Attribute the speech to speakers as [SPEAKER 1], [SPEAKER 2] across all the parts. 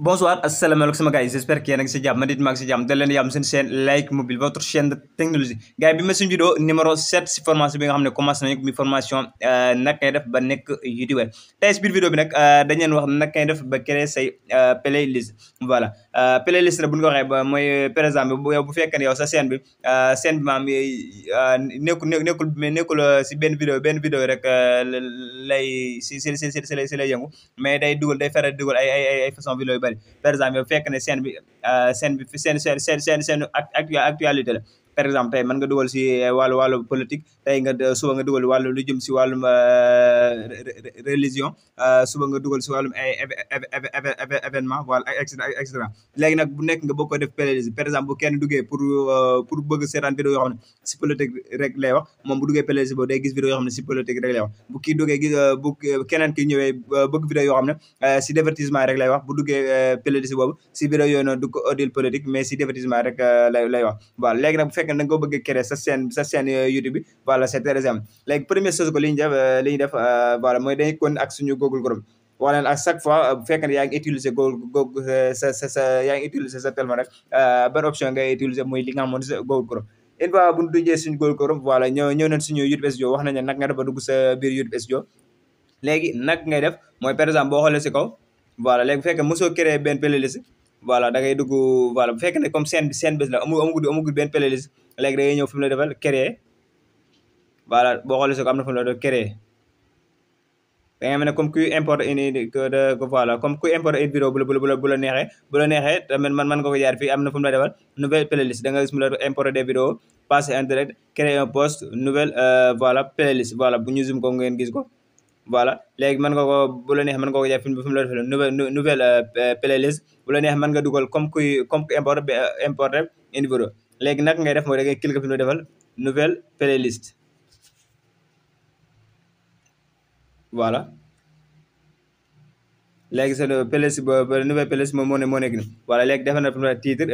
[SPEAKER 1] Bonsoir, asalaamaaleykum sama gars yi j'espère que yéen a ngi si jàmm man it maa ngi si jàmm da leen yàmm seen chaîne Like Mobile votre chaîne de technologie gars yi bi ma suñu vidéo numéro 7 si formation bi nga xam ne commencé nañu mi formation naka ngay def ba nekk youtubeur tey si biir vidéo bi nag dañ leen wax naka ngay def ba créer say playlist voilà playlist nag bu ñu ko waxee ba mooy par exemple yow bu fekkee ne yow sa chaîne bi maam nekkul si benn vidéo rek lay si lay yëngu mais day dugal day feral dugal ay façon vidéo yu bëri par exemple yow fekk ne scène actualité la par exemple tey mën nga dugal si wàllu politique tey suba nga dugal wàllu lu jëm si wàllum religion suba nga dugal si wàllum ay événement voilà et cetera léegi nag bu nekk nga boo ko def playlist par exemple bu kenn duggee pour bëgg seetaan vidéo yoo xam ne si politique rek lay wax moom bu duggee playlist boobu day gis vidéo yoo xam ne si politique rek lay wax bu kii duggee gis bu keneen ki ñëwee bëgg vidéo yoo xam ne si divertissement rek lay wax bu duggee playlist boobu si vidéo yooyu noonu du ko audio politique mais si divertissement rek lay wax voilà léegi nag bu fekkee da nga ko bëgg créer sa chaîne YouTube bi voilà c'est très simple léegi première chose ko li ñuy def voilà mooy dañuy kon ak suñu Google Chrome wala à chaque fois bu fekkee ne yaa ngi utiliser Google yaa ngi utiliser sa téléphone rek ban option ngay utiliser mooy li nga xamoon sa Google Chrome une fois bu ñu duggee suñu Google Chrome voilà ñëw nañ suñu YouTube Studio wax nañ ne nag nga def ba dugg sa biir YouTube Studio léegi nag ngay def mooy par exemple boo xoolee si kaw voilà léegi bu fekkee mosoo créer benn playlist voilà da ngay dugg voilà bu fekkee ne comme scène bés la amugul benn playlist léegi da ngay ñëw fi mu la defal créer voilà boo xoolee si kaw am na fi mu la def créer da ngay mel ne comme kuy importer voilà comme kuy importer une vidéo bu la neexee tamit man nga ko jaar fii am na fu mu la defal nouvelle playlist da nga gis mu la importer des vidéos passer en direct créer un post nouvelle voilà playlist voilà bu ñu zoom ko ngeen gis ko voilà léegi mën nga ko bu la neexee mën nga ko jaar fi mu la defal nouvelle playlist bu la neexee mën nga dugal comme kuy importer une vidéo léegi nag ngay def mooy da ngay cliquer fi mu la defal nouvelle playlist voilà léegi sa playlist ba nouvelle playlist moom moo nekk ni voilà léegi defe na fi mu la titre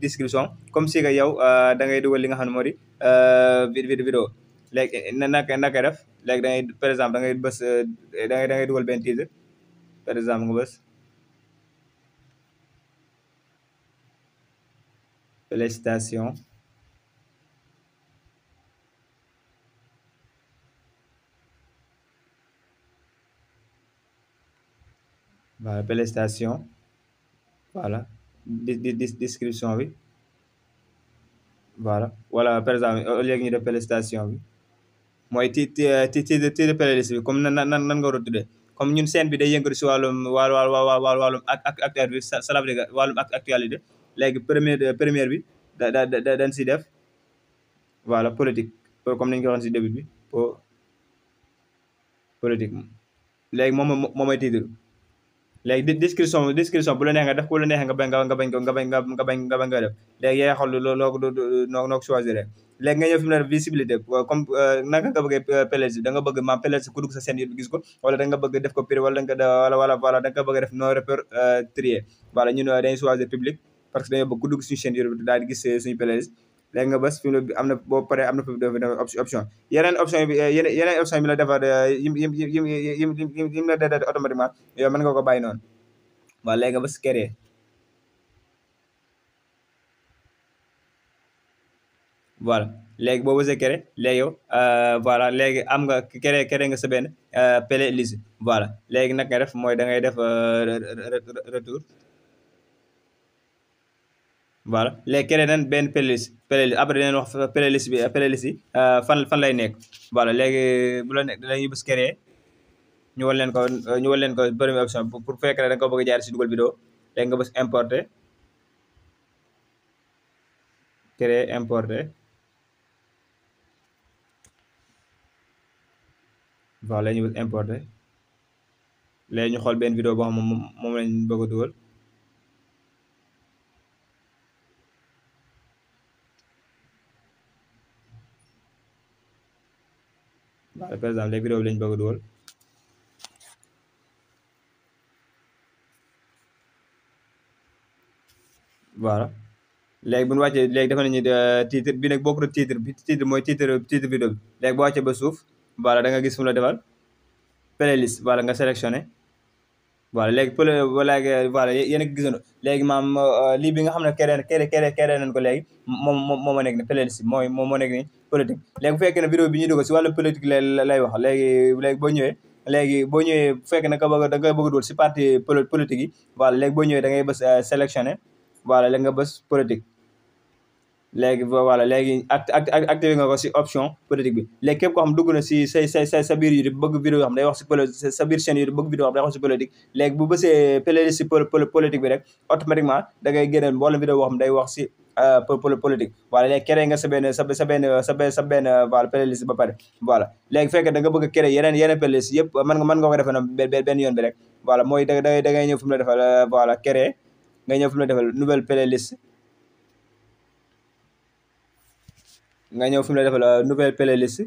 [SPEAKER 1] description comme si que yow da ngay dugal li nga xam ne moo di vidéo léegi naka def léegi da ngay par exemple da ngay bës da ngay dugal benn titre par exemple nga bës PlayStation voilà PlayStation voilà description bi voilà par exemple léegi ñu def PlayStation bi mooy titre playlist bi comme nan nga war a tuddee comme ñun scène bi day yëngatu si wàllum wàllum actualité bi cela veut dire wàllum actualité léegi première bi dañ si def voilà politique comme nañu ko waxoon si début bi politique léegi moom mooy titre léegi description bu la neex nga def ko la neex nga bañ nga def léegi yaa xool noo ko choisir léegi nga ñëw fi mu ne visibilité comme naka nga bëggee playlist da nga bëgg ma playlist ku dugg sa scène YouTube gis ko wala da nga bëgg def ko privé wala voilà da nga bëgg def non répertorié voilà ñun dañuy choisir public parce que dañoo bëgg ku dugg suñu chaîne YouTube daal di gis suñu playlist léegi nga bës fi mu ne am na boo paree am na fi option yeneen option bi la defar yim la def automatiquement yow mën nga ko bàyyi noonu waaw léegi nga bës créer voilà léegi boo bësee créer léegi yow voilà léegi am nga créer nga sa benn playlist voilà léegi nag nga def mooy da ngay def retour voilà léegi créé nañ benn playlist après dinañ wax playlist yi fan lay nekk voilà léegi bu la nekk dañuy bës créer ñu war leen ko première option pour fekkee ne da nga ko bëgg a jaar si dugal vidéo léegi nga bës importer créer importer voilà ñu bës importer léegi ñu xool benn vidéo boo xam moom lañ bëgg a dugal voilà par exemple les vidéos bi lañ bëgg a dugal voilà léegi bu ñu wàccee léegi dafa nañu titre bi nag bokkul titre bi titre mooy titre vidéo bi léegi boo wàccee ba suuf voilà da nga gis fu mu la defal playlist voilà nga sélectionné voilà léegi voilà yéen a ko gisandoo léegi maam lii bi nga xam ne créé nañ ko léegi moom moo nekk ne playlist mooy moom moo nekk ni politique léegi bu fekkee ne vidéo bi ñuy dugal si wàllu politique lay wax léegi boo ñëwee bu fekkee ne da nga bëgg a dugal si parti politique yi voilà léegi boo ñëwee da ngay bës sélectionné voilà léegi nga bës politique léegi voilà léegi activé nga ko si option politique bi léegi képp koo xam dugg na si sa biir YouTube bëgg vidéo yoo xam day wax si politique sa biir chaîne YouTube bëgg vidéo yoo xam day wax si politique léegi bu bësee playlist si politique bi rek automatiquement da ngay génneel mboolem vidéo boo xam day wax si politique voilà léegi créé nga sa benn voilà playlist ba pare voilà léegi fekk da nga bëgg a créé yeneen playlist yëpp mën nga ko defee na benn yoon bi rek voilà mooy da ngay ñëw fi mu la defal voilà créé nga ñëw fi mu la defal nouvelle playlist nga ñëw fi mu la defal nouvelle playlist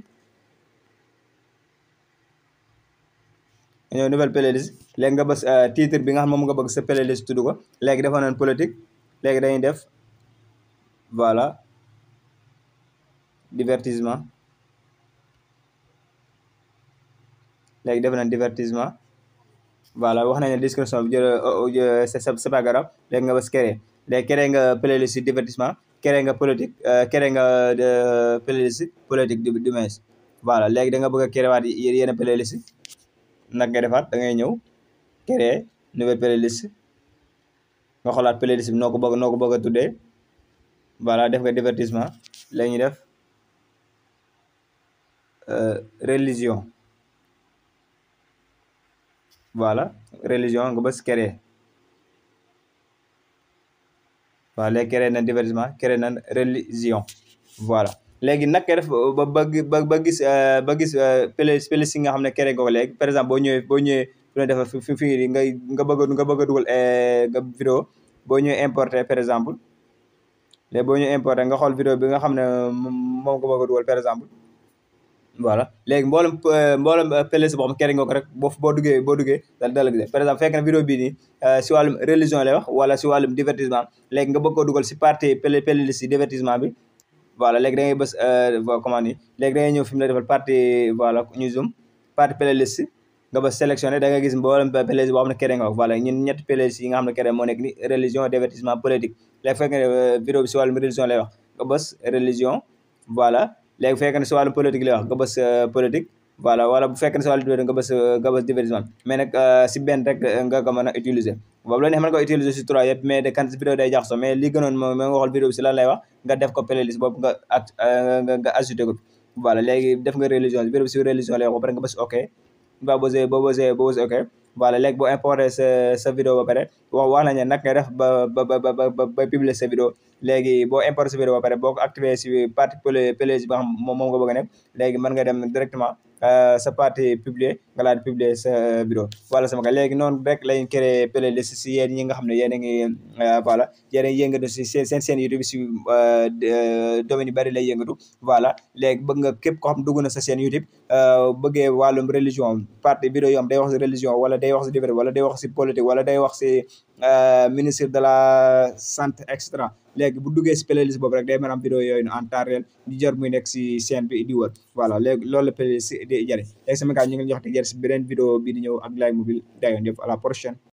[SPEAKER 1] nga ñëw nouvelle playlist léegi nga bës titre bi nga xam moom nga bëgg sa playlist tudd ko léegi defoon nañ politique léegi dañuy def voilà divertissement léegi def nañ divertissement voilà wax nañ ne description bi c'est pas grave léegi nga bës créer léegi créer nga playlist divertissement créer nga politique créer nga playlist politique du moins voilà léegi da nga bëgg a créer waat yenn playlist nag nga defaat da ngay ñëw créer nouvelle playlist nga xoolaat playlist bi noo ko bëgg a tuddee voilà def nga divertissement léegi ñu def religion voilà religion nga bës créer voilà léegi créer na divertissement créer na religion voilà léegi nag nga def ba gis playlist yi nga xam ne créé nga ko léegi par exemple boo ñëwee fi nga def fi nga bëgg a dugal nga vidéo boo ñëwee importer par exemple léegi boo ñëwee importer nga xool vidéo bi nga xam ne moom nga bëgg a dugal par exemple voilà léegi mboolem playlist boo xam créé nga ko rek boo duggee dala gis par exemple fekk na vidéo bii nii si wàllum religion lay wax wala si wàllum divertissement léegi nga bëgg koo dugal si partie playlist yi divertissement bi voilà léegi da ngay bës comment dire léegi da ngay ñëw fi mu la defal partie voilà ñu zoom partie playlist nga bës sélectionné da nga gis mboolem playlist boo xam ne créé nga ko voilà ñun ñetti playlist yi nga xam ne créé moo nekk ni religion divertissement politique léegi fekk ne vidéo bi si wàllum religion lay wax nga bës religion voilà léegi fekk ne si wàllum politique lay wax nga bës politique voilà wala bu fekkee ne si wàllu nga bës divertissement mais nag si benn rek nga ko mën a utiliser boobu la neex mën nga ko utiliser si trois yëpp mais de kan si vidéo day jaxasoo mais li gënoon moom nga xool vidéo bi si lan lay wax nga def ko playlist boobu nga ajouté ko voilà léegi def nga religion vidéo bi si religion lay wax ba pare nga bës ok boo bësee ok voilà léegi boo importé sa vidéo ba pare wax nañ ne nag nga def ba publier sa vidéo léegi boo importé sa vidéo ba pare boo ko activé si partie playlist ba xam moom nga bëgg a nekk léegi mën nga dem directement sa partie publier nga laal publier sa vidéo voilà sama gars léegi noonu rek lañ créé playlist si yéen ñi nga xam ne yéen a ngi voilà yéen a ngi yëngatu si seen YouTube si domaine yu bari lay yëngatu voilà léegi bëgg nga képp koo xam dugg na sa seen YouTube bëggee wàllum religion partie vidéo yoo xam day wax si religion wala day wax si diversité wala day wax si politique wala day wax si ministre de la santé et cetera léegi bu duggee si playlist boobu rek day mën a am vidéo yooyu en temps réel di jar muy nekk si chaîne bi di wër voilà léegi loolu la playlist di jëriñ léegi sama gars ñu ngi jox te jar si beneen vidéo bii di ñëw ak Live Mobile dayoon yëpp à la prochaine